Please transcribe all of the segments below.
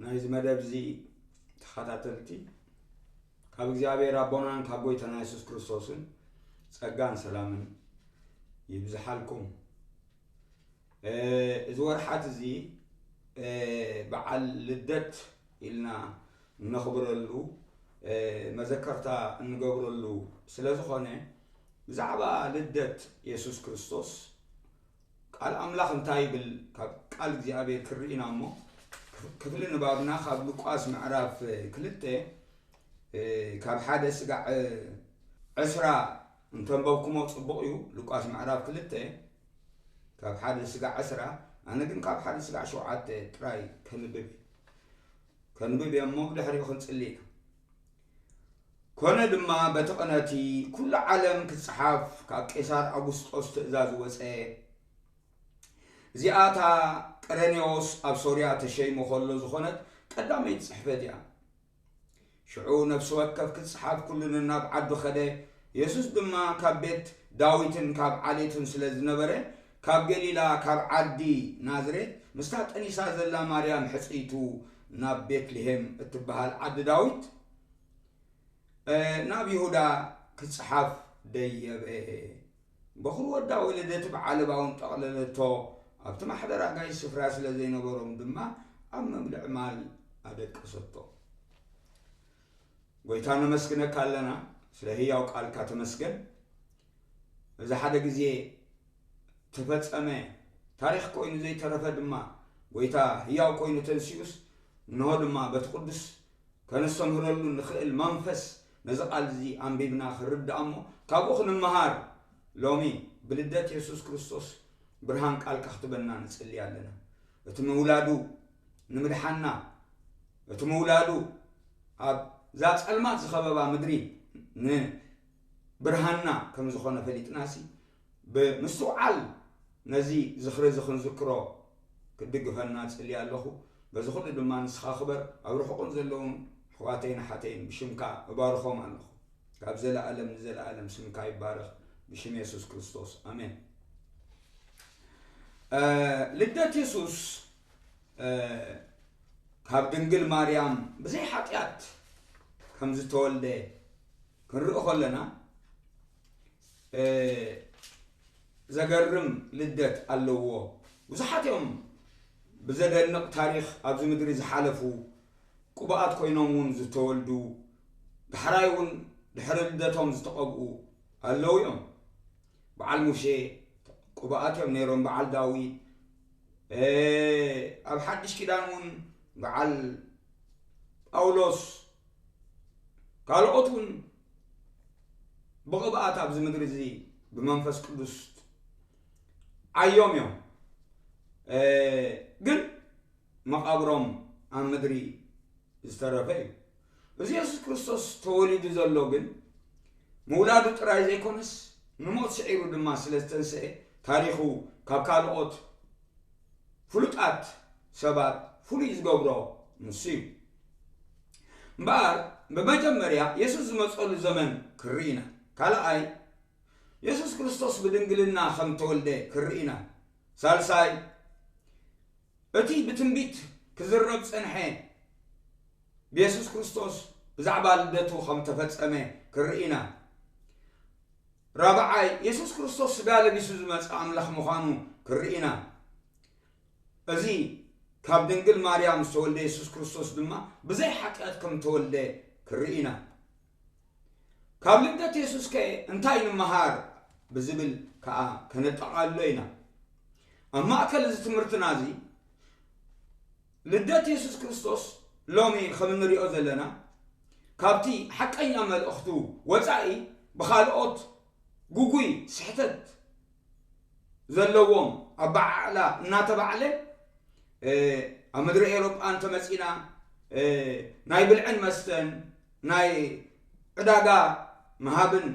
ናይዚ መደብ እዚ ተኸታተልቲ ካብ እግዚኣብሔር ኣቦናን ካብ ጎይታና የሱስ ክርስቶስን ጸጋን ሰላምን ይብዝሓልኩም። እ፣ እዚ ወርሓት እዚ፣ እ፣ በዓል ልደት ኢልና እነኽብረሉ፣ እ፣ መዘከርታ እንገብረሉ ስለ ዝኾነ፣ ብዛዕባ ልደት የሱስ ክርስቶስ ቃል ኣምላኽ እንታይ ይብል? ካብ ቃል እግዚኣብሔር ክርኢ ኢና እሞ፣ ክፍ-፣ ክፍሊ ንባብና ካብ ሉቃስ ምዕራፍ ክልተ፣ እ፣ ካብ ሓደ ስጋዕ ዕስራ እንተንበብኩሞ ጽቡቕ እዩ። ሉቃስ ምዕራፍ ክልተ ካብ ሓደ ስጋዕ ዕስራ፣ ኣነ ግን ካብ ሓደ ስጋዕ ሸውዓተ ጥራይ ከንብብ፣ ከንብብ እየ እሞ ብድሕሪኡ ክንጽሊ ኢና። ኮነ ድማ በቲ ቅነቲ ኩሉ ዓለም ክጸሓፍ ካብ ቄሳር ኣጉስጦስ ትእዛዝ ወጸ። እዚኣ እታ ቀረኔዎስ ኣብ ሶርያ ተሸይሙ ከሎ ዝኾነት ቀዳመይቲ ጽሕፈት እያ። ሽዑ ነፍሲ ወከፍ ክጸሓፍ ኩሉ ነናብ ዓዱ ኸደ። የሱስ ድማ ካብ ቤት ዳዊትን ካብ ዓሌቱን ስለ ዝነበረ፣ ካብ ገሊላ ካብ ዓዲ ናዝሬት ምስታ ጠኒሳ ዘላ ማርያም ሕጽይቱ ናብ ቤትልሄም እትበሃል ዓዲ ዳዊት፣ እ፣ ናብ ይሁዳ ክጸሓፍ ደየበ። በኹሪ ወዳ ወለደቲ ብዓለባ እውን ጠቕለለቶ። ኣብቲ ማሕደር ኣጋይሽ ስፍራ ስለ ዘይነበሮም ድማ ኣብ መብልዒ ማል ኣደቀሰቶ። ጎይታ ነመስግነካ ኣለና፣ ስለ ህያው ቃልካ ተመስገን። እዚ ሓደ ግዜ ተፈጸመ፣ ታሪኽ ኮይኑ ዘይተረፈ ድማ፣ ጎይታ ህያው ኮይኑ ተንሲኡስ፣ እንሆ ድማ በቲ ቅዱስ ከነስተምህረሉ ንኽእል መንፈስ ነዚ ቃል እዚ ኣንቢብና ክንርዳእ እሞ፣ ካብኡ ክንመሃር ሎሚ ብልደት የሱስ ክርስቶስ ብርሃን ቃልካ ክትበና ንጽሊ ኣለና። እቲ ምውላዱ ንምድሓና፣ እቲ ምውላዱ ኣብዛ ጸልማት ዝኸበባ ምድሪ ንብርሃንና ከም ዝኾነ ፈሊጥናሲ፣ ብምስትውዓል ነዚ ዝኽሪ እዚ ክንዝክሮ ክትድግፈና ጽሊ ኣለኹ። በዚ ኩሉ ድማ ንስኻ ክበር፣ ኣብ ርሑቕን ዘለውን ኣሕዋተይን ኣሓተይን ብሽምካ እባርኾም ኣለኹ። ካብ ዘለኣለም ንዘለኣለም ስምካ ይባረኽ፣ ብሽም የሱስ ክርስቶስ፣ ኣሜን። እ፣ ልደት የሱስ፣ እ፣ ካብ ድንግል ማርያም ብዘይ ሓጢኣት ከም ዝተወልደ ክንርኢ ከለና፣ እ፣ ዘገርም ልደት ኣለዎ። ብዙሓት እዮም ብዘደንቕ ታሪኽ ኣብዚ ምድሪ ዝሓለፉ፣ ቅቡኣት ኮይኖም እውን ዝተወልዱ፣ ዳሕራይ እውን ድሕሪ ልደቶም ዝተቐብኡ ኣለዉ እዮም። በዓል ሙሴ ቅቡኣት እዮም ነይሮም፣ በዓል ዳዊት፣ እ፣ ኣብ ሓድሽ ኪዳን እውን በዓል ጳውሎስ፣ ካልኦት እውን ብቕብኣት ኣብዚ ምድሪ እዚ ብመንፈስ ቅዱስ ዓዮም እዮም። እ፣ ግን መቓብሮም ኣብ ምድሪ ዝተረፈ እዩ። እዚ የሱስ ክርስቶስ ተወሊዱ ዘሎ ግን ምውላዱ ጥራይ ዘይኮነስ፣ ንሞት ስዒሩ ድማ ስለ ዝተንስኤ፣ ታሪኹ ካብ ካልኦት ፍሉጣት ሰባት ፍሉይ ዝገብሮ ንሱ እዩ። እምበኣር፣ ብመጀመርያ የሱስ ዝመጸሉ ዘመን ክርኢ ኢና። ካልኣይ፣ የሱስ ክርስቶስ ብድንግልና ከም ተወልደ ክርኢ ኢና። ሳልሳይ፣ እቲ ብትንቢት ክዝረብ ጸንሐ ብየሱስ ክርስቶስ ብዛዕባ ልደቱ ከም ተፈጸመ ክርኢ ኢና። ራብዓይ፣ የሱስ ክርስቶስ ስጋ ለቢሱ ዝመጸ ኣምላኽ ምዃኑ ክርኢ ኢና። እዚ ካብ ድንግል ማርያም ዝተወልደ የሱስ ክርስቶስ ድማ ብዘይ ሓጢኣት ከም ተወልደ ክርኢ ኢና። ካብ ልደት የሱስ ከ እንታይ ንምሃር ብዝብል ከኣ ከነጠቓልሎ ኢና። ኣብ ማእከል እዚ ትምህርትና እዚ፣ ልደት የሱስ ክርስቶስ ሎሚ ከም እንሪኦ ዘለና፣ ካብቲ ሓቀኛ መልእኽቱ ወጻኢ ብኻልኦት ግጉይ ስሕተት ዘለዎም ኣበዓዕላ እናተባዕለ፣ እ፣ ኣብ ምድሪ ኤውሮጳ እንተመጺና፣ እ፣ ናይ ብልዕን መስተን፣ ናይ ዕዳጋ ምሃብን፣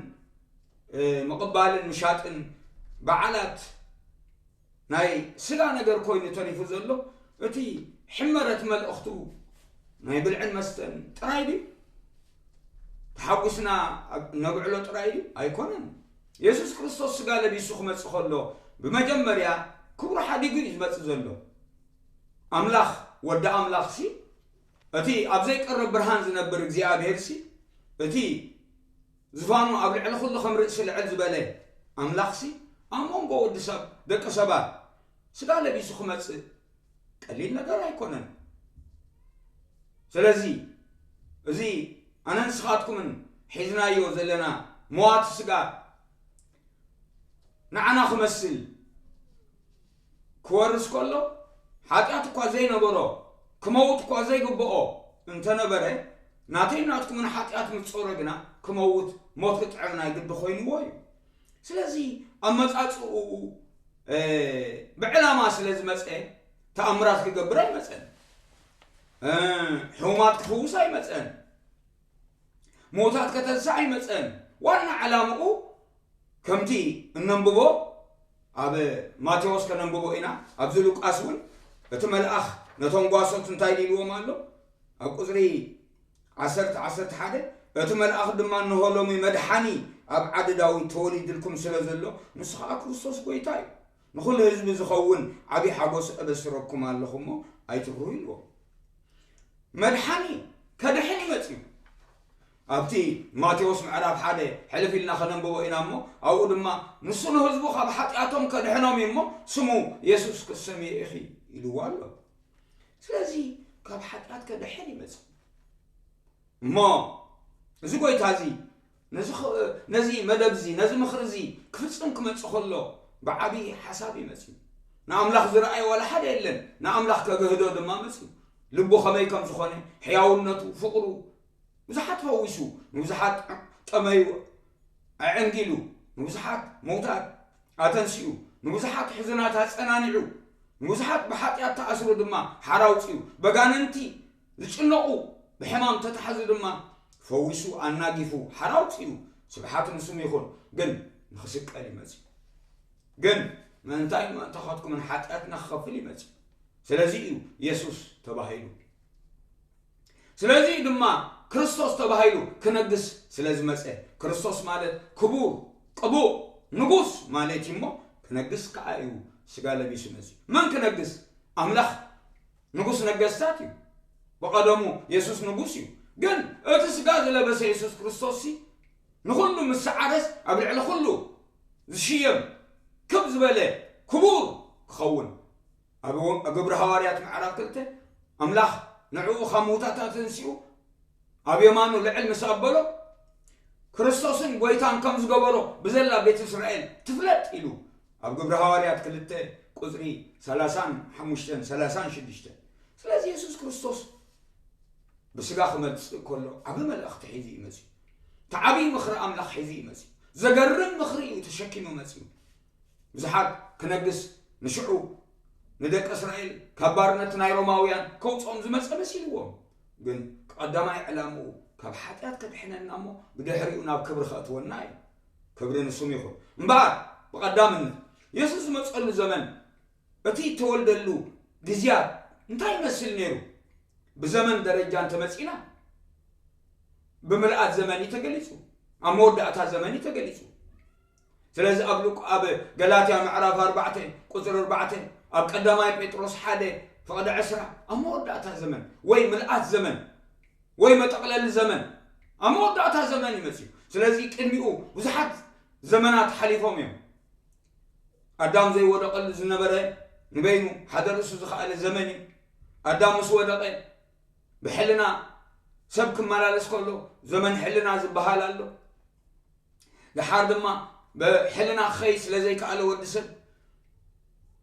እ፣ ምቕባልን ምሻጥን በዓላት ናይ ስጋ ነገር ኮይኑ ተሪፉ ዘሎ፣ እቲ ሕመረት መልእኽቱ ናይ ብልዕን መስተን ጥራይ ድዩ? ተሓጒስና ኣብ ነብዕሎ ጥራይ ድዩ? ኣይኮነን። የሱስ ክርስቶስ ስጋ ለቢሱ ክመጽእ ከሎ፣ ብመጀመርያ ክብሩ ሓዲጉ እዩ ዝመጽእ ዘሎ። ኣምላኽ፣ ወዲ ኣምላኽሲ፣ እቲ ኣብ ዘይቀርብ ብርሃን ዝነብር እግዚኣብሔር ሲ፣ እቲ ዝፋኑ ኣብ ልዕሊ ኩሉ ከም ርእሲ ልዕል ዝበለ ኣምላኽ ሲ፣ ኣብ መንጎ ወዲ ሰብ፣ ደቂ ሰባት ስጋ ለቢሱ ክመጽእ ቀሊል ነገር ኣይኮነን። ስለዚ እዚ ኣነ ንስኻትኩምን ሒዝናዮ ዘለና መዋቲ ስጋ ንዓና ክመስል ክወርስ ከሎ፣ ሓጢኣት እኳ ዘይነበሮ፣ ክመውት እኳ ዘይግብኦ እንተነበረ፣ ናተይ ናትኩምን ሓጢኣት ምስ ጾረ ግና ክመውት፣ ሞት ክጥዕም ናይ ግዲ ኮይንዎ እዩ። ስለዚ ኣመጻጽኡ፣ እ፣ ብዕላማ ስለ ዝመጸ፣ ተኣምራት ክገብር ኣይመጸን። እ፣ ሕሙማት ክፍውስ ኣይመጸን። ምዉታት ከተንስእ ኣይመጸን። ዋና ዕላምኡ ከምቲ እነንብቦ ኣብ ማቴዎስ ከነንብቦ ኢና። ኣብዚ ሉቃስ እውን እቲ መልኣኽ ነቶም ጓሶት እንታይ ኢልዎም ኣሎ? ኣብ ቁጽሪ ዓሰርተ፣ ዓሰርተ ሓደ፣ እቲ መልኣኽ ድማ፣ "እንሆ ሎሚ መድሓኒ ኣብ ዓዲ ዳዊት ተወሊድልኩም ስለ ዘሎ፣ ንሱ ኸኣ ክርስቶስ ጐይታ እዩ። ንኹሉ ህዝቢ ዝኸውን ዓቢ ሓጎስ እበስረኩም ኣለኹ እሞ ኣይትፍርሁ" ኢልዎም። መድሓኒ ከድሕን እዩ መጺኡ። ኣብቲ ማቴዎስ ምዕራፍ ሓደ ሕልፍ ኢልና ከነንብቦ ኢና እሞ፣ ኣብኡ ድማ፣ "ንሱ ንህዝቡ ካብ ሓጢኣቶም ከድሕኖም እዩ እሞ፣ ስሙ የሱስ ክትሰምዮ ኢኺ" ኢልዎ ኣሎ። ስለዚ ካብ ሓጢኣት ከድሕን ይመጽእ። እሞ እዚ ጐይታ እዚ ነዚ ኽ-፣ ነዚ መደብ እዚ፣ ነዚ ምኽሪ እዚ ክፍጽም ክመጽእ ከሎ ብዓቢ ሓሳብ እዩ መጺኡ። ንኣምላኽ ዝረኣየ ዋላ ሓደ የለን። ንኣምላኽ ከግህዶ ድማ መጺኡ። ልቡ ከመይ ከም ዝኾነ፣ ሕያውነቱ፣ ፍቕሩ፣ ብዙሓት ፈዊሱ፣ ንብዙሓት ጠመዩ ኣዕንጊሉ፣ ንብዙሓት ምዉታት ኣተንሲኡ፣ ንብዙሓት ሕዙናት ኣጸናኒዑ፣ ንብዙሓት ብሓጢኣት ተኣስሩ ድማ ሓራ ኣውጺኡ፣ በጋንንቲ ዝጭነቑ ብሕማም ተታሕዙ ድማ ፈዊሱ ኣናጊፉ ሓራ ኣውጺኡ። ስብሓት ንስሙ ይኹን። ግን ንኽስቀል እዩ መጺኡ። ግን ምእንታይ ምእንታኻትኩምን ሓጢኣትና ክኸፍል እዩ መጺኡ። ስለዚ እዩ የሱስ ተባሂሉ። ስለዚ ድማ ክርስቶስ ተባሂሉ ክነግስ ስለ ዝመጸ፣ ክርስቶስ ማለት ክቡር፣ ቅቡእ፣ ንጉስ ማለት እዩ እሞ፣ ክነግስ ከኣ እዩ ስጋ ለቢሱ መጺኡ። መን ክነግስ? ኣምላኽ ንጉስ ነገስታት እዩ። ብቐደሙ የሱስ ንጉስ እዩ። ግን እቲ ስጋ ዝለበሰ የሱስ ክርስቶስ ሲ፣ ንኹሉ ምስ ሰዓረስ፣ ኣብ ልዕሊ ኩሉ ዝሽየም፣ ክብ ዝበለ፣ ክቡር ክኸውን። ኣብ ወ-፣ ግብሪ ሃዋርያት ምዕራፍ ክልተ፣ ኣምላኽ ንዕኡ ካብ ምዉታት ኣተንሲኡ ኣብ የማኑ ልዕል ምስ ኣበሎ፣ ክርስቶስን ጐይታን ከም ዝገበሮ ብዘላ ቤት እስራኤል ትፍለጥ ኢሉ ኣብ ግብሪ ሃዋርያት ክልተ ቁጽሪ ሰላሳን ሓሙሽተን ሰላሳን ሽዱሽተን። ስለዚ የሱስ ክርስቶስ ብስጋ ክመጽእ ከሎ ዓቢ መልእኽቲ ሒዙ እዩ መጺኡ። እቲ ዓቢ ምኽሪ ኣምላኽ ሒዙ እዩ መጺኡ። ዘገርም ምኽሪ እዩ ተሸኪሙ መጺኡ። ብዙሓት ክነግስ ንሽዑ ንደቂ እስራኤል ካብ ባርነት ናይ ሮማውያን ከውጽኦም ዝመጸ መሲልዎም። ግን ቀዳማይ ዕላምኡ ካብ ሓጢኣት ከድሕነና እሞ ብድሕሪኡ ናብ ክብሪ ከእትወና እዩ። ክብሪ ንስሙ ይኹን። እምበኣር ብቐዳምነት የሱስ ዝመጸሉ ዘመን፣ እቲ እተወልደሉ ግዝያት እንታይ ይመስል ነይሩ? ብዘመን ደረጃ እንተመጺና፣ ብምልኣት ዘመን እዩ ተገሊጹ። ኣብ መወዳእታ ዘመን እዩ ተገሊጹ። ስለዚ ኣብ ሉቅ-፣ ኣብ ገላትያ ምዕራፍ ኣርባዕተ ቁጽሪ ኣርባዕተ፣ ኣብ ቀዳማይ ጴጥሮስ ሓደ ፍቕዲ ዕስራ፣ ኣብ መወዳእታ ዘመን ወይ ምልኣት ዘመን ወይ መጠቕለሊ ዘመን፣ ኣብ መወዳእታ ዘመን እዩ መጺኡ። ስለዚ ቅድሚኡ ብዙሓት ዘመናት ሓሊፎም እዮም። ኣዳም ዘይወደቐሉ ዝነበረ ንበይኑ ሓደ ርእሱ ዝኸኣለ ዘመን እዩ። ኣዳም ምስ ወደቐ ብሕልና ሰብ ክመላለስ ከሎ ዘመን ሕልና ዝበሃል ኣሎ። ደሓር ድማ ብሕልና ክኸይድ ስለ ዘይከኣለ ወዲ ሰብ፣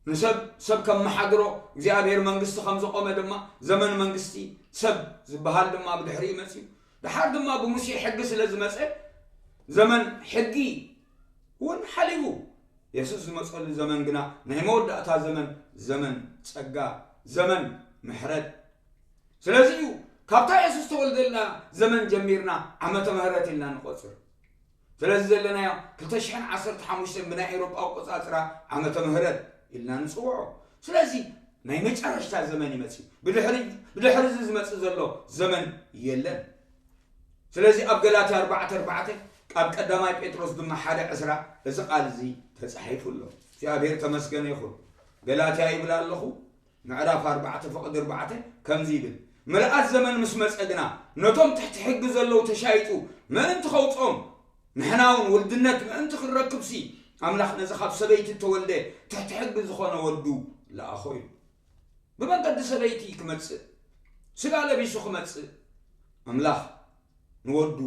ንሰብ ሰብ ከመሓድሮ እግዚኣብሔር መንግስቲ ከም ዘቆመ ድማ ዘመን መንግስቲ ሰብ ዝበሃል ድማ ብድሕሪኡ መጺኡ። ደሓር ድማ ብሙሴ ሕጊ ስለ ዝመጸ ዘመን ሕጊ እውን ሓሊፉ። የሱስ ዝመጸሉ ዘመን ግና ናይ መወዳእታ ዘመን፣ ዘመን ጸጋ፣ ዘመን ምሕረት። ስለዚ እዩ ካብታ የሱስ ተወልደልና ዘመን ጀሚርና ዓመተ ምህረት ኢልና ንቆጽር። ስለዚ ዘለናዮ ክልተ ሽሕን ዓሰርተ ሓሙሽተን ብናይ ኤውሮጳ ኣቆጻጽራ ዓመተ ምህረት ኢልና ንጽውዖ። ስለዚ ናይ መጨረሽታ ዘመን ይመጽእ። ብድሕሪ፣ ብድሕሪ እዚ ዝመጽእ ዘሎ ዘመን የለን። ስለዚ ኣብ ገላትያ ኣርባዕተ ኣርባዕተ፣ ኣብ ቀዳማይ ጴጥሮስ ድማ ሓደ ዕስራ እዚ ቃል እዚ ተጻሒፉ ኣሎ። እግዚኣብሔር ተመስገነ ይኹን። ገላትያ ይብል ኣለኹ፣ ምዕራፍ ኣርባዕተ ፍቕዲ ኣርባዕተ ከምዚ ይብል፣ ምልኣት ዘመን ምስ መጸ ግና፣ ነቶም ትሕቲ ሕጊ ዘለዉ ተሻይጡ ምእንቲ ኸውጾም፣ ንሕና እውን ውልድነት ምእንቲ ክንረክብሲ፣ ኣምላኽ ነዚ ካብ ሰበይቲ እተወልደ ትሕቲ ሕጊ ዝኾነ ወዱ ለኣኾ ኢሉ። ብመንገዲ ሰበይቲ ክመጽእ፣ ስጋ ለቢሱ ክመጽእ፣ ኣምላኽ ንወዱ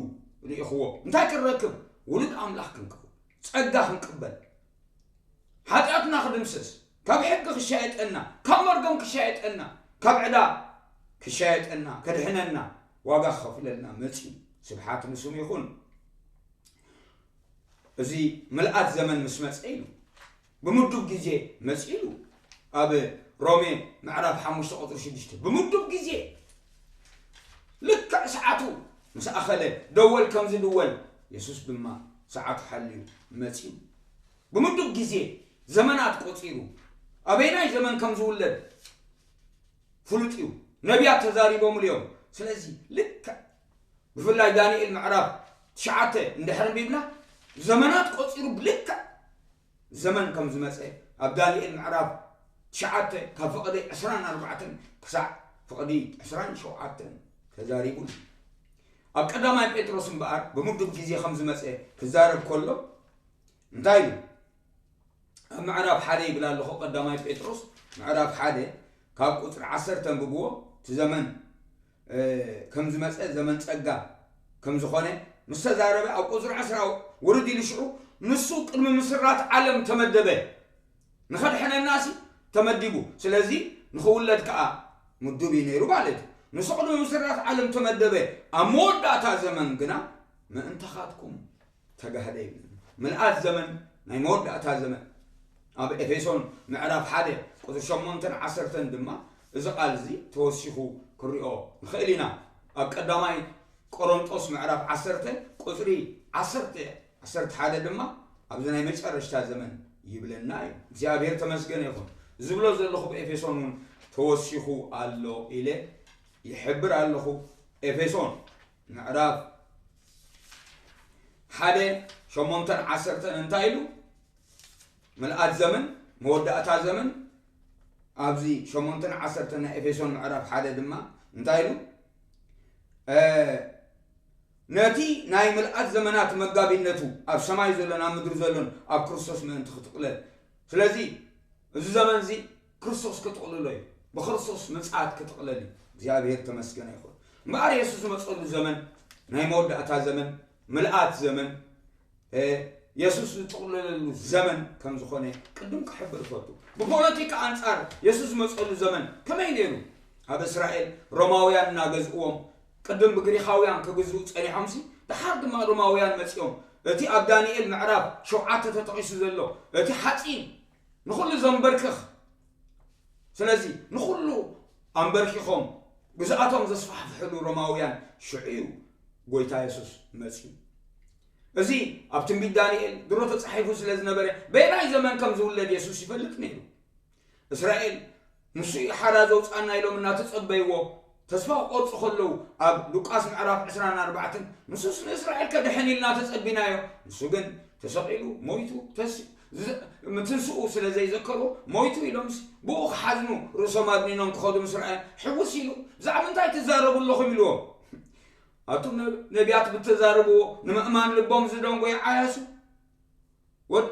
ልኢኽዎ። እንታይ ክንረክብ? ውሉድ ኣምላኽ ክንከውን፣ ጸጋ ክንቅበል፣ ሓጢኣትና ክድምሰስ፣ ካብ ሕጊ ክሻየጠና፣ ካብ መርገም ክሻየጠና፣ ካብ ዕዳ ክሻየጠና፣ ከድሕነና፣ ዋጋ ክኸፍለልና መጺኡ። ስብሓት ንስሙ ይኹን። እዚ ምልኣት ዘመን ምስ መጸ ኢሉ ብምዱብ ግዜ መጺኡ ኢሉ። ኣብ ሮሜ ምዕራፍ ሓሙሽተ ቁጽሪ ሽዱሽተ ብምዱብ ግዜ ልክዕ ሰዓቱ ምስ ኣኸለ ደወል ከም ዝድወል የሱስ ድማ ሰዓቱ ሓልዩ መጺኡ። ብምዱብ ግዜ ዘመናት ቆጺሩ ኣበይናይ ዘመን ከም ዝውለድ ፍሉጥ እዩ። ነቢያት ተዛሪቦምሉ እዮም። ስለዚ ልክዕ ብፍላይ ዳንኤል ምዕራፍ ትሽዓተ እንድሕር ኣንቢብና ዘመናት ቆጺሩ ብልክዕ ዘመን ከም ዝመጸ ኣብ ዳንኤል ምዕራፍ ትሽዓተ ካብ ፍቕዲ ዕስራን ኣርባዕተን ክሳዕ ፍቕዲ ዕስራን ሸውዓተን ተዛሪቡ። ኣብ ቀዳማይ ጴጥሮስ እምበኣር ብምዱብ ግዜ ከም ዝመጸ ክዛረብ ከሎ እንታይ ኢሉ? ኣብ ምዕራፍ ሓደ ይብል ኣለኹ። ቀዳማይ ጴጥሮስ ምዕራፍ ሓደ ካብ ቁጽሪ ዓሰርተ ኣንብብዎ። እቲ ዘመን ከም ዝመጸ፣ ዘመን ጸጋ ከም ዝኾነ ምስ ተዛረበ፣ ኣብ ቁጽሪ ዕስራ ውርድ ኢሉ ሽዑ፣ ንሱ ቅድሚ ምስራት ዓለም ተመደበ። ንኸድሕነናሲ ተመዲቡ። ስለዚ ንኽውለድ ከኣ ምዱብ እዩ ነይሩ ማለት እዩ። ንሱ ቅድሚ ምስራት ዓለም ተመደበ። ኣብ መወዳእታ ዘመን ግና ምእንታኻትኩም ተጋህደ ይብል። ምልኣት ዘመን፣ ናይ መወዳእታ ዘመን። ኣብ ኤፌሶን ምዕራፍ ሓደ ቁጽሪ ሸሞንተን ዓሰርተን ድማ እዚ ቃል እዚ ተወሲኹ ክንሪኦ ንኽእል ኢና። ኣብ ቀዳማይ ቆሮንጦስ ምዕራፍ ዓሰርተ ቁጽሪ ዓሰርተ፣ ዓሰርተ ሓደ ድማ ኣብዚ ናይ መጨረሽታ ዘመን ይብለና እዩ። እግዚኣብሔር ተመስገነ ይኹን። ዝብሎ ዘለኹ ብኤፌሶን እውን ተወሲኹ ኣሎ ኢለ ይሕብር ኣለኹ። ኤፌሶን ምዕራፍ ሓደ ሸሞንተን ዓሰርተን እንታይ ኢሉ? ምልኣት ዘመን፣ መወዳእታ ዘመን። ኣብዚ ሸሞንተን ዓሰርተን ናይ ኤፌሶን ምዕራፍ ሓደ ድማ እንታይ ኢሉ? ነቲ ናይ ምልኣት ዘመናት መጋቢነቱ ኣብ ሰማይ ዘሎን ኣብ ምድሪ ዘሎን ኣብ ክርስቶስ ምእንቲ ክትቕለል። ስለዚ እዚ ዘመን እዚ ክርስቶስ ክትቕልሎ እዩ። ብክርስቶስ ምጽኣት ክትቕለል እዩ። እግዚኣብሔር ተመስገነ ይኹን። እምበኣር የሱስ ዝመጸሉ ዘመን ናይ መወዳእታ ዘመን፣ ምልኣት ዘመን፣ የሱስ ዝጥቕለለሉ ዘመን ከም ዝኾነ ቅድም ክሕብር እፈቱ። ብፖለቲካ ኣንጻር የሱስ ዝመጸሉ ዘመን ከመይ ነይሩ? ኣብ እስራኤል ሮማውያን እናገዝእዎም፣ ቅድም ብግሪኻውያን ክግዝኡ ጸኒሖምሲ፣ ደሓር ድማ ሮማውያን መጺኦም። እቲ ኣብ ዳንኤል ምዕራፍ ሸውዓተ ተጠቒሱ ዘሎ እቲ ሓጺን ንኹሉ ዘንበርክኽ፣ ስለዚ ንኹሉ ኣንበርኪኾም ግዝኣቶም ዘስፋሕፍሕሉ ሮማውያን ሽዑ እዩ ጎይታ የሱስ መጺኡ። እዚ ኣብ ትንቢት ዳንኤል ድሮ ተጻሒፉ ስለ ዝነበረ በየናይ ዘመን ከም ዝውለድ የሱስ ይፈልጥ ነይሩ። እስራኤል ንሱ እዩ ሓራ ዘውፅኣና ኢሎም እናተጸበይዎ ተስፋ ክቆርፁ ከለዉ ኣብ ሉቃስ ምዕራፍ ዕስራን ኣርባዕተን ንሱስ ንእስራኤል ከድሕን ኢልና ተጸቢናዮ፣ ንሱ ግን ተሰቒሉ ሞይቱ ተስ- ዝ- ምትንስኡ ስለ ዘይዘከርዎ ሞይቱ ኢሎምስ ብኡ ክሓዝኑ ርእሶም ኣድኒኖም ክኸዱ ምስ ረኣዮም ሕውስ ኢሉ ብዛዕባ እንታይ ትዛረቡ ኣለኹም ኢልዎም። ኣቱም ነብ- ነቢያት ብተዛረብዎ ንምእማን ልቦም ዝደንጎዩ ዓያሱ ወድ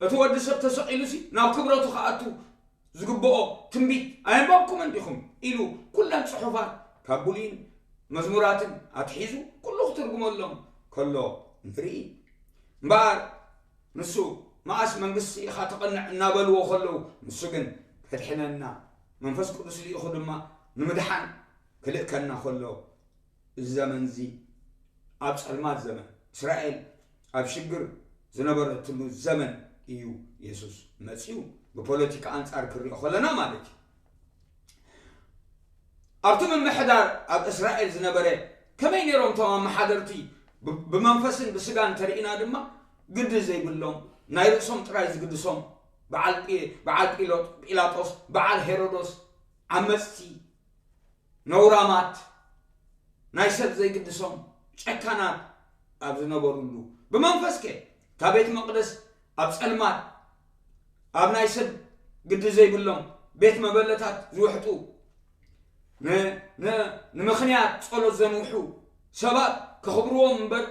እቲ ወዲ ሰብ ተሰቒሉሲ ናብ ክብረቱ ክኣቱ ዝግብኦ ትንቢት ኣየንበብኩምን ዲኹም ኢሉ ኩለን ጽሑፋት ካብ ብሉይን መዝሙራትን ኣትሒዙ ኩሉ ክትርጉመሎም ከሎ ንርኢ። እምበኣር ንሱ መኣስ መንግስቲ ኢኻ ተቐንዕ እናበልዎ ከለዉ ንሱ ግን ከድሕነና መንፈስ ቅዱስ ልኢኹ ድማ ንምድሓን ክልእከና ከሎ እዚ ዘመን እዚ ኣብ ጸልማት ዘመን እስራኤል ኣብ ሽግር ዝነበረትሉ ዘመን እዩ የሱስ መጺኡ። ብፖለቲካ ኣንጻር ክሪኦ ከለና ማለት እዩ። ኣብቲ ምምሕዳር ኣብ እስራኤል ዝነበረ ከመይ ነይሮም እቶም ኣመሓደርቲ ብ- ብመንፈስን ብስጋን ተርኢና ድማ ግዲ ዘይብሎም ናይ ርእሶም ጥራይ ዝግድሶም በዓል ጲ- በዓል ጲሎጥ- ጲላጦስ በዓል ሄሮዶስ ዓመፅቲ ነውራማት ናይ ሰብ ዘይግድሶም ጨካናት ኣብ ዝነበሩሉ ብመንፈስከ እታ ቤት መቕደስ ኣብ ጸልማት ኣብ ናይ ሰብ ግዲ ዘይብሎም ቤት መበለታት ዝውሕጡ ን- ን- ንምኽንያት ጸሎት ዘንውሑ ሰባት ከኽብርዎም እምበር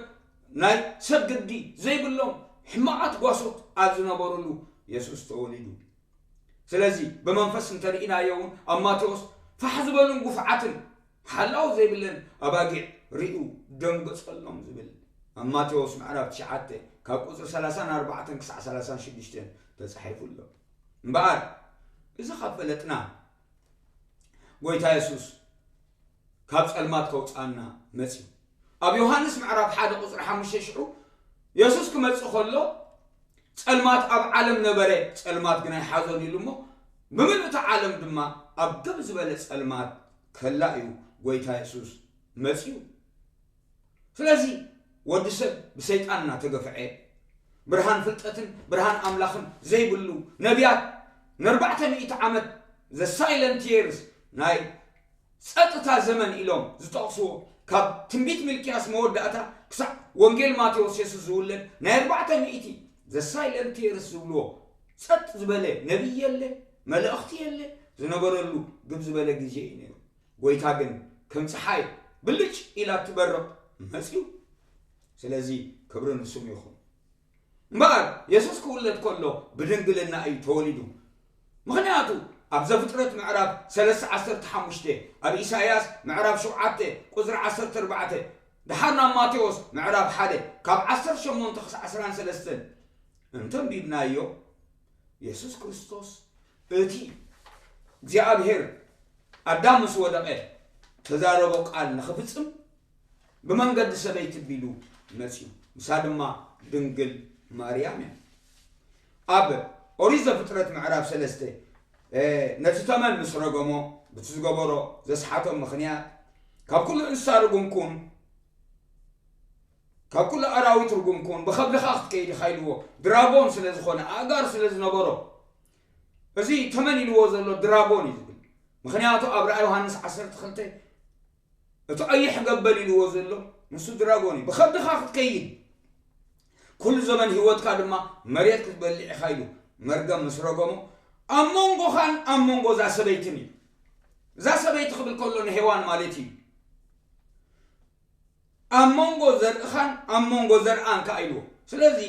ናይ ሰብ ግዲ ዘይብሎም ሕማቓት ጓሶት ኣብ ዝነበሩሉ የሱስ ተወሊዱ። ስለዚ ብመንፈስ እንተርኢናዮ እውን ኣብ ማቴዎስ ፋሕ ዝበሉን ጉፉዓትን ሓላው ዘይብለን ኣባጊዕ ርኡ ደንገጸሎም ዝብል ኣብ ማቴዎስ ምዕራፍ ትሽዓተ ካብ ቁጽሪ ሰላሳን ኣርባዕተን ክሳዕ ሰላሳን ሽዱሽተን ተጻሒፉ ኣሎ። እምበኣር እዚ ካብ ፈለጥና ጎይታ የሱስ ካብ ጸልማት ከውጽኣና መጺኡ። ኣብ ዮሃንስ ምዕራፍ ሓደ ቁጽሪ ሓሙሽተ ሽዑ የሱስ ክመጽእ ከሎ ጸልማት ኣብ ዓለም ነበረ፣ ጸልማት ግን ኣይሓዞን ኢሉ እሞ ብምልእቲ ዓለም ድማ ኣብ ግብ ዝበለ ጸልማት ከላ እዩ ጎይታ የሱስ መጺኡ። ስለዚ ወዲ ሰብ ብሰይጣን እናተገፍዐ ብርሃን ፍልጠትን ብርሃን ኣምላኽን ዘይብሉ ነቢያት ንኣርባዕተ ሚእቲ ዓመት the silent years ናይ ጸጥታ ዘመን ኢሎም ዝጠቕስዎ ካብ ትንቢት ሚልክያስ መወዳእታ ክሳዕ ወንጌል ማቴዎስ የሱስ ዝውለድ ናይ ኣርባዕተ ሚእቲ the silent years ዝብልዎ ጸጥ ዝበለ ነቢይ የለ፣ መልእኽቲ የለ ዝነበረሉ ግብ ዝበለ ግዜ እዩ ነይሩ። ጎይታ ግን ከም ጸሓይ ብልጭ ኢላ እትበርቕ መጺኡ። ስለዚ ክብሪ ንስሙ ይኹን። እምበኣር የሱስ ክውለድ ከሎ ብድንግልና እዩ ተወሊዱ። ምኽንያቱ ኣብ ዘፍጥረት ምዕራፍ ሰለስተ ዓሰርተ ሓሙሽተ፣ ኣብ ኢሳይያስ ምዕራፍ ሸውዓተ ቁጽሪ ዓሰርተ ኣርባዕተ፣ ደሓር ናብ ማቴዎስ ምዕራፍ ሓደ ካብ ዓሰርተ ሸሞንተ ክሳዕ ዕስራን ሰለስተን እንተንቢብናዮ የሱስ ክርስቶስ እቲ እግዚኣብሔር ኣዳም ምስ ወደቐ ተዛረቦ ቃል ንኽፍጽም ብመንገዲ ሰበይቲ ቢሉ መጺኡ። ንሳ ድማ ድንግል ማርያም እያ። ኣብ ኦሪት ዘፍጥረት ምዕራፍ ሰለስተ ነቲ ተመን ምስ ረገሞ ብቲ ዝገበሮ ዘስሓቶም ምኽንያት ካብ ኩሉ እንስሳ ርጉም ኩን ካብ ኩሉ ኣራዊት ርጉም ኩን ብኸብድኻ ክትከይድ ኢኻ ኢልዎ። ድራጎን ስለ ዝኾነ ኣእጋር ስለ ዝነበሮ እዚ ተመን ኢልዎ ዘሎ ድራጎን እዩ ዝብል። ምኽንያቱ ኣብ ራእይ ዮሃንስ ዓሰርተ ክልተ እቲ ቀይሕ ገበል ኢልዎ ዘሎ ንሱ ድራጎን እዩ። ብኸብድኻ ክትከይድ ኩሉ ዘመን ህይወትካ ድማ መሬት ክትበልዕ ኢኻ ኢሉ መርገም ምስ ረገሞ ኣብ መንጎኻን ኣብ መንጎ እዛ ሰበይትን እዩ። እዛ ሰበይቲ ክብል ከሎ ንሄዋን ማለት እዩ። ኣብ መንጎ ዘርእኻን ኣብ መንጎ ዘርኣን ከኣ ኢልዎ። ስለዚ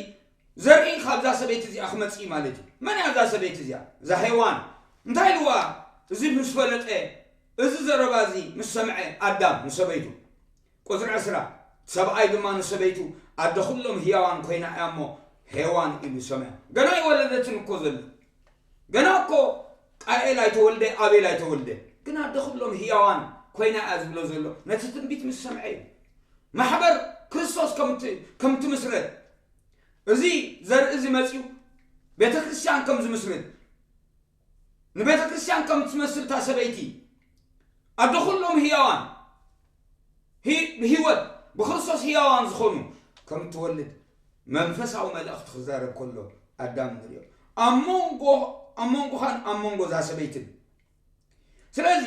ዘርኢ ካብዛ ሰበይቲ እዚኣ ክመጽእ እዩ ማለት እዩ። መን እያ እዛ ሰበይቲ እዚኣ? እዛ ሄዋን። እንታይ ኢልዋ? እዚ ምስ ፈለጠ፣ እዚ ዘረባ እዚ ምስ ሰምዐ ኣዳም ንሰበይቱ። ቁጽሪ ዕስራ፣ ሰብኣይ ድማ ንሰበይቱ ኣደ ኩሎም ህያዋን ኮይና እያ እሞ ሄዋን ኢሉ ሰምዐ። ገና ኣይወለደትን እኮ ዘሎ። ገና እኮ ቃኤል ኣይተወልደ፣ ኣቤል ኣይተወልደ። ግን ኣደ ኩሎም ህያዋን ኮይና እያ ዝብሎ ዘሎ። ነቲ ትንቢት ምስ ሰምዐ እዩ። ማሕበር ክርስቶስ ከም እት-፣ ከም እትምስረት፣ እዚ ዘርኢ እዚ መጺኡ ቤተ ክርስቲያን ከም ዝምስርት፣ ንቤተ ክርስቲያን ከም እትመስል እታ ሰበይቲ፣ ኣደ ኩሎም ህያዋን፣ ሂ-፣ ብህይወት ብክርስቶስ ህያዋን ዝኾኑ ከም እትወልድ መንፈሳዊ መልእኽቲ ክዛረብ ከሎ ኣዳም ንሪኦ። ኣብ መንጎ፣ ኣብ መንጎኻን ኣብ መንጎ እዛ ሰበይትን። ስለዚ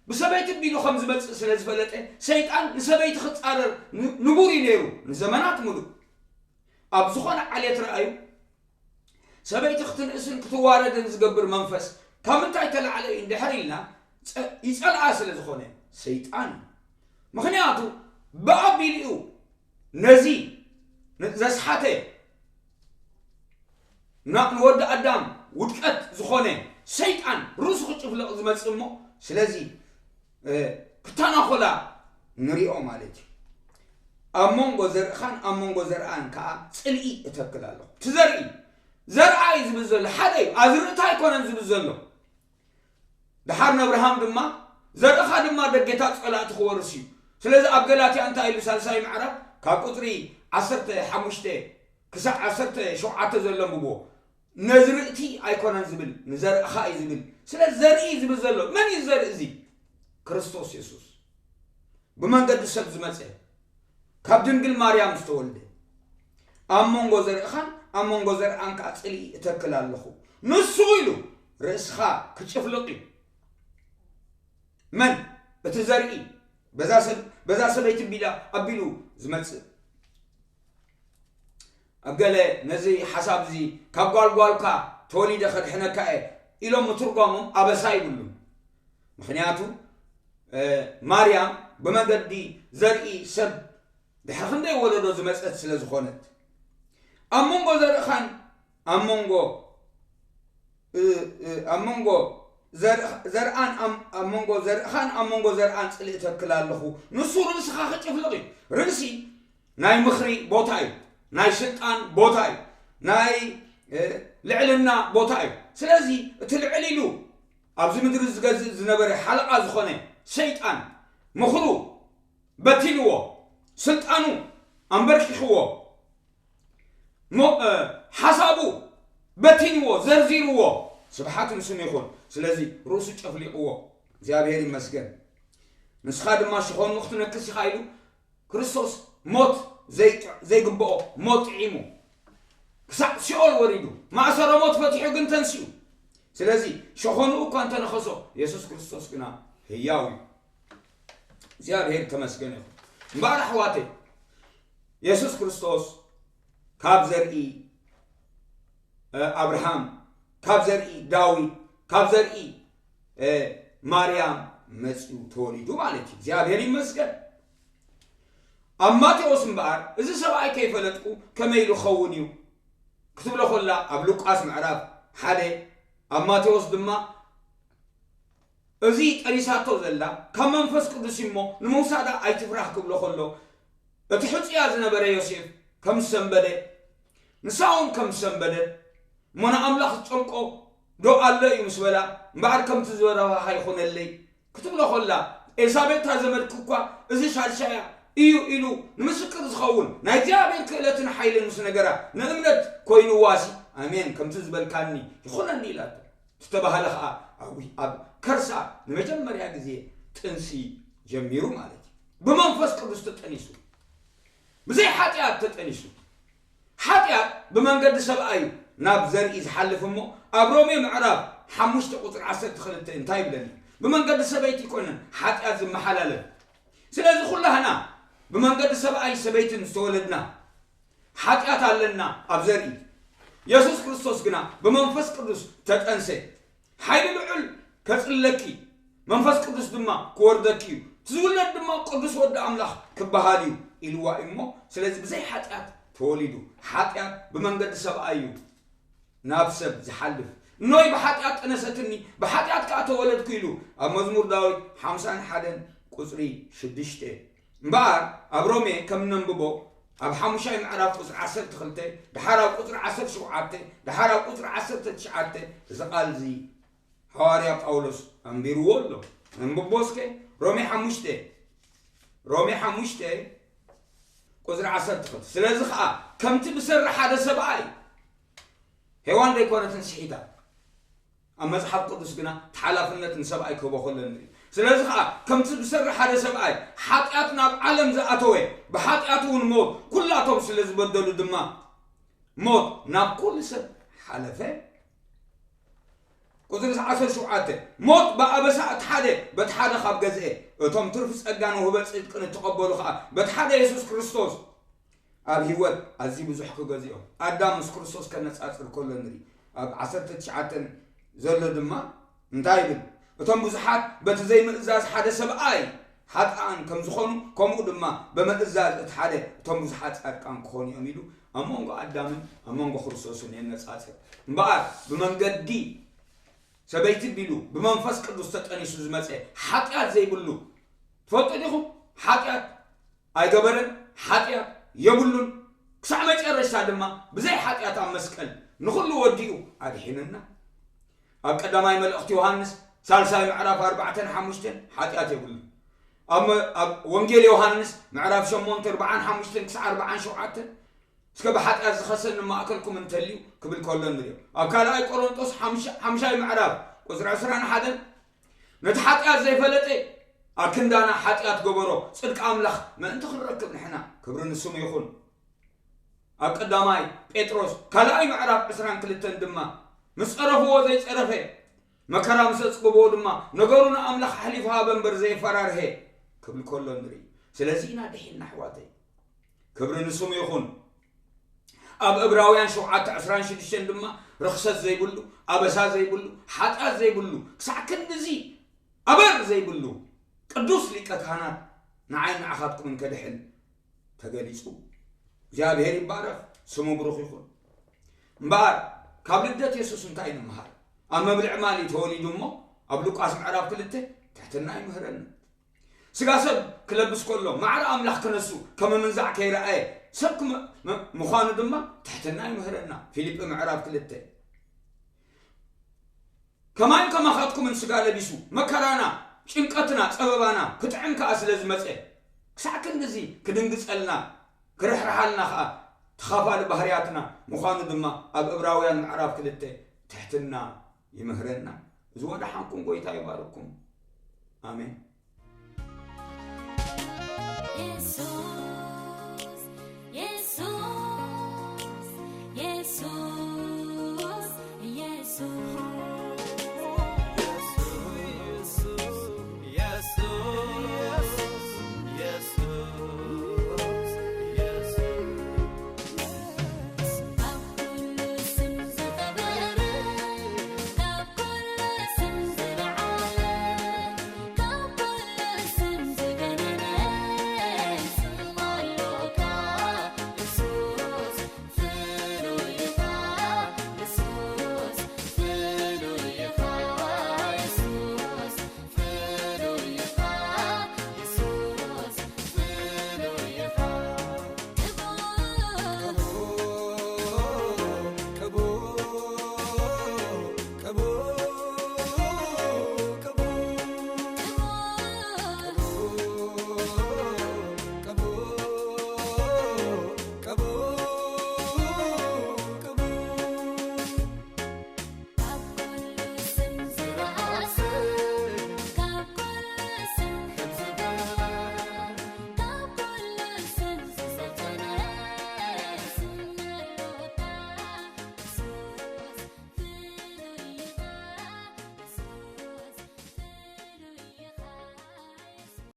ብሰበይቲ ቢሉ ከም ዝመጽእ ስለ ዝፈለጠ፣ ሰይጣን ንሰበይቲ ክጻረር ን-፣ ንቡር እዩ ነይሩ ንዘመናት ሙሉእ። ኣብ ዝኾነ ዓሌት ረኣዩ፣ ሰበይቲ ክትንእስን ክትዋረድን ዝገብር መንፈስ ካብ ምንታይ ተላዕለ እዩ እንድሕር ኢልና፣ ጸ-፣ ይጸልኣ ስለ ዝኾነ ሰይጣን እዩ። ምኽንያቱ ብኣቢሉ እዩ ነዚ ን-፣ ዘስሓተ ና-፣ ንወዲ ኣዳም ውድቀት ዝኾነ ሰይጣን ርእሱ ክጭፍልቕ ዝመጽእ እሞ፣ ስለዚ፣ እ፣ ክተናኾላ ንሪኦ ማለት እዩ። ኣብ መንጎ ዘርእኻን ኣብ መንጎ ዘርኣን ከኣ ጽልኢ እተክል ኣለኹ። እቲ ዘርኢ፣ ዘርኣ እዩ ዝብል ዘሎ፣ ሓደ እዩ። ኣዝርእታ ኣይኮነን ዝብል ዘሎ። ደሓር ንኣብርሃም ድማ፣ ዘርእኻ ድማ ደጌታት ጸላእቲ ክወርስ እዩ። ስለዚ ኣብ ገላትያ እንታይ ኢሉ? ሳልሳይ ምዕራፍ ካብ ቁጽሪ ዓሰርተ ሓሙሽተ ክሳዕ ዓሰርተ ሸውዓተ ዘሎ ኣንብብዎ። ነዝርእቲ ኣይኮነን ዝብል፣ ንዘርእኻ እዩ ዝብል። ስለ ዘርኢ እዩ ዝብል ዘሎ። መን እዩ ዘርኢ እዚ? ክርስቶስ የሱስ። ብመንገዲ ሰብ ዝመጸ፣ ካብ ድንግል ማርያም ዝተወልደ፣ ኣብ መንጎ ዘርእኻን ኣብ መንጎ ዘርኣን ከኣ ጽልኢ እተክል ኣለኹ። ንሱ ኢሉ ርእስኻ ክጭፍልቕ እዩ። መን? እቲ ዘርኢ በዛ ሰብ-፣ በዛ ሰበይቲ ቢላ ኣቢሉ ዝመጽእ። ኣብ ገለ ነዚ ሓሳብ እዚ ካብ ጓል ጓልካ ተወሊደ ከድሕነካ እየ ኢሎም ምትርጓሞም ኣበሳ ይብሉን። ምኽንያቱ ማርያም ብመገዲ ዘርኢ ሰብ ድሕሪ ክንደይ ወለዶ ዝመጸት ስለ ዝኾነት፣ ኣብ መንጎ ዘርእኻን ኣብ መንጎ ኣብ መንጎ ዘርእኻን ኣብ መንጎ ዘርእኻን ኣብ መንጎ ዘርእን ጽልኢ ተክል ኣለኹ። ንሱ ርእስኻ ክጭፍልቕ እዩ። ርእሲ ናይ ምኽሪ ቦታ እዩ። ናይ ስልጣን ቦታ እዩ። ናይ ልዕልና ቦታ እዩ። ስለዚ እቲ ልዕል ኢሉ ኣብዚ ምድሪ ዝገዝእ ዝነበረ ሓለቓ ዝኾነ ሰይጣን ምኽሩ በቲንዎ፣ ስልጣኑ ኣንበርኪኽዎ፣ ሓሳቡ በቲንዎ፣ ዘርዚርዎ። ስብሓት ንስም ይኹን። ስለዚ ርእሱ ጨፍሊቕዎ። እግዚኣብሔር ይመስገን። ንስኻ ድማ ሽኾኑ ክትነክስ ኢኻ ኢሉ ክርስቶስ ሞት ዘይግብኦ ሞት ጥዒሙ ክሳዕ ሲኦል ወሪዱ፣ ማእሰሮ ሞት ፈቲሑ ግን ተንሲኡ። ስለዚ ሸኾንኡ እኳ እንተነኸሶ፣ የሱስ ክርስቶስ ግና ህያው እዩ። እግዚኣብሔር ተመስገን ይኹን። እምበኣር ኣሕዋተይ፣ የሱስ ክርስቶስ ካብ ዘርኢ ኣብርሃም፣ ካብ ዘርኢ ዳዊት፣ ካብ ዘርኢ ማርያም መፅዩ ተወሊዱ ማለት እዩ። እግዚኣብሔር ይመስገን። ኣብ ማቴዎስ እምበኣር እዚ ሰብኣይ ከይፈለጥኩ ከመይ ኢሉ ክኸውን እዩ ክትብሎ ከላ፣ ኣብ ሉቃስ ምዕራፍ ሓደ፣ ኣብ ማቴዎስ ድማ እዚ ጠኒሳቶ ዘላ ካብ መንፈስ ቅዱስ እሞ ንምውሳዳ ኣይትፍራህ ክብሎ ከሎ፣ እቲ ሕፁያ ዝነበረ ዮሴፍ ከም ዝሰንበደ፣ ንሳ እውን ከም ዝሰንበደት፣ እሞ ንኣምላኽ ዝጨንቆ ዶ ኣሎ እዩ ምስ በላ፣ እምበኣር ከምቲ ዝበረኻ ይኹነለይ ክትብሎ ከላ፣ ኤልሳቤጥ እታ ዘመድኪ እኳ እዚ ሻድሻያ እዩ ኢሉ ንምስክር ዝኸውን ናይ እግዚኣብሔር ክእለትን ሓይልን ምስ ነገራ፣ ንእምነት ኮይንዋሲ፣ ኣሜን፣ ከምቲ ዝበልካኒ ይኹነኒ ኢላቶ። ዝተባህለ ኸኣ ኣብ ኣብ ከርሳ ንመጀመርያ ግዜ ጥንሲ ጀሚሩ ማለት እዩ። ብመንፈስ ቅዱስ ተጠኒሱ፣ ብዘይ ሓጢኣት ተጠኒሱ። ሓጢኣት ብመንገዲ ሰብኣይ እዩ ናብ ዘርኢ ዝሓልፍ እሞ፣ ኣብ ሮሜ ምዕራፍ ሓሙሽተ ቁፅሪ ዓሰርተ ክልተ እንታይ ይብለኒ? ብመንገዲ ሰበይቲ ኣይኮነን ሓጢኣት ዝመሓላለፍ። ስለዚ ኩላህና ብመንገዲ ሰብኣይ ሰበይትን ዝተወለድና ሓጢኣት ኣለና ኣብ ዘርኢ። የሱስ ክርስቶስ ግና ብመንፈስ ቅዱስ ተጠንሰ። ሓይሊ ልዑል ከጽልለኪ፣ መንፈስ ቅዱስ ድማ ክወርደኪ እዩ። እቲ ዝውለድ ድማ ቅዱስ ወዲ ኣምላኽ ክበሃል እዩ ኢልዋ እዩ እሞ፣ ስለዚ ብዘይ ሓጢኣት ተወሊዱ። ሓጢኣት ብመንገዲ ሰብኣይ እዩ ናብ ሰብ ዝሓልፍ። እኖይ ብሓጢኣት ጠነሰትኒ፣ ብሓጢኣት ከኣ ተወለድኩ ኢሉ ኣብ መዝሙር ዳዊት ሓምሳን ሓደን ቁጽሪ ሽዱሽተ። እምበኣር ኣብ ሮሜ ከም ነንብቦ ኣብ ሓሙሻይ ምዕራፍ ቁጽሪ ዓሰርተ ክልተ፣ ደሓር ኣብ ቁጽሪ ዓሰርተ ሸውዓተ፣ ደሓር ኣብ ቁጽሪ ዓሰርተ ትሽዓተ፣ እዚ ቃል እዚ ሃዋርያ ጳውሎስ ኣንቢርዎ ኣሎ። ነንብቦ እስከ፣ ሮሜ ሓሙሽተ፣ ሮሜ ሓሙሽተ ቁጽሪ ዓሰርተ ክልተ። ስለዚ ኸኣ ከምቲ ብሰሪ ሓደ ሰብኣይ፣ ሄዋን ዘይኮነትን ስሒታ፣ ኣብ መጽሓፍ ቅዱስ ግና እቲ ሓላፍነት ንሰብኣይ ክህቦ ከሎ ንርኢ። ስለዚ ኸኣ ከምቲ ብሰሪ ሓደ ሰብኣይ ሓጢኣት ናብ ዓለም ዝኣተወ፣ ብሓጢኣት እውን ሞት፣ ኩላቶም ስለ ዝበደሉ ድማ ሞት ናብ ኩሉ ሰብ ሓለፈ። ቁጽሪ ዓሰርተ ሸውዓተ፣ ሞት ብኣበሳ እቲ ሓደ በቲ ሓደ ካብ ገዝኤ፣ እቶም ትርፊ ጸጋን ውህበት ጽድቅን እተቐበሉ ኸኣ በቲ ሓደ የሱስ ክርስቶስ ኣብ ህይወት ኣዝዩ ብዙሕ ክገዝኦም። ኣዳም ምስ ክርስቶስ ከነጻጽር ከሎ ንርኢ። ኣብ ዓሰርተ ትሽዓተ ዘሎ ድማ እንታይ ይብል? እቶም ብዙሓት በቲ ዘይምእዛዝ ሓደ ሰብኣይ ሓጥኣን ከም ዝኾኑ፣ ከምኡ ድማ ብምእዛዝ እቲ ሓደ እቶም ብዙሓት ጻድቃን ክኾኑ እዮም ኢሉ ኣብ መንጎ ኣዳምን ኣብ መንጎ ክርስቶስን የነጻጽር። እምበኣር ብመንገዲ ሰበይቲ ቢሉ ብመንፈስ ቅዱስ ተጠኒሱ ዝመጸ ሓጢኣት ዘይብሉ ትፈልጡ ዲኹም? ሓጢኣት ኣይገበረን፣ ሓጢኣት የብሉን። ክሳዕ መጨረሽታ ድማ ብዘይ ሓጢኣት ኣብ መስቀል ንኹሉ ወዲኡ ኣድሒኑና። ኣብ ቀዳማይ መልእኽቲ ዮሃንስ ሳልሳይ ምዕራፍ ኣርባዕተን ሓሙሽተን ሓጢኣት የብሉን። ኣብ መ-፣ ኣብ ወንጌል ዮሃንስ ምዕራፍ ሸሞንተ ኣርባዓን ሓሙሽተን ክሳዕ ኣርባዓን ሸውዓተን፣ እስከ ብሓጢኣት ዝኸሰኒ ማእከልኩም እንተልዩ ክብል ከሎ ንሪኦ። ኣብ ካልኣይ ቆሮንጦስ ሓምሻ-፣ ሓምሻይ ምዕራፍ ቁጽሪ ዕስራን ሓደን፣ ነቲ ሓጢኣት ዘይፈለጠ ኣክንዳና ሓጢኣት ገበሮ፣ ጽድቂ ኣምላኽ ምእንቲ ክንረክብ ንሕና። ክብሪ ንስሙ ይኹን። ኣብ ቀዳማይ ጴጥሮስ ካልኣይ ምዕራፍ ዕስራን ክልተን ድማ፣ ምስ ጸረፍዎ ዘይጸረፈ፣ መከራ ምስ ኣጽግብዎ ድማ፣ ነገሩ ንኣምላኽ ኣሕሊፉ ሃበ እምበር ዘየፈራርሀ ክብል ከሎ ንርኢ። ስለዚ ኢና ድሒንና ኣሕዋተይ። ክብሪ ንስሙ ይኹን። ኣብ ዕብራውያን ሸውዓተ ዕስራን ሽዱሽተን ድማ፣ ርኽሰት ዘይብሉ፣ ኣበሳ ዘይብሉ፣ ሓጢኣት ዘይብሉ፣ ክሳዕ ክንድዚ ኣበር ዘይብሉ፣ ቅዱስ ሊቀ ካህናት ንዓይን ንዓኻትኩምን ከድሕን ተገሊጹ። እግዚኣብሔር ይባረኽ፣ ስሙ ብሩኽ ይኹን። እምበኣር ካብ ልደት የሱስ እንታይ ንምሃር? ኣብ መብልዕ ማሊ ተወሊዱ እሞ ኣብ ሉቃስ ምዕራፍ ክልተ ትሕትና ይምህረና። ስጋ ሰብ ክለብስ ከሎ ማዕረ ኣምላኽ ክነሱ ከም ምንዛዕ ከይረኣየ ሰብ ክመ- መ- ምዃኑ ድማ ትሕትና ይምህረና። ፊልጲ ምዕራፍ ክልተ። ከማይን ከማኻትኩምን ስጋ ለቢሱ መከራና፣ ጭንቀትና፣ ጸበባና ክጥዕም ከኣ ስለ ዝመጸ ክሳዕ ክንድዚ ክድንግጸልና ክርሕርሓልና ከኣ ተኻፋሊ ባህርያትና ምዃኑ ድማ ኣብ ዕብራውያን ምዕራፍ ክልተ ትሕትና ይምህረና። እዚ ወደሓንኩም ጎይታ ይባርኩም። ኣሜን።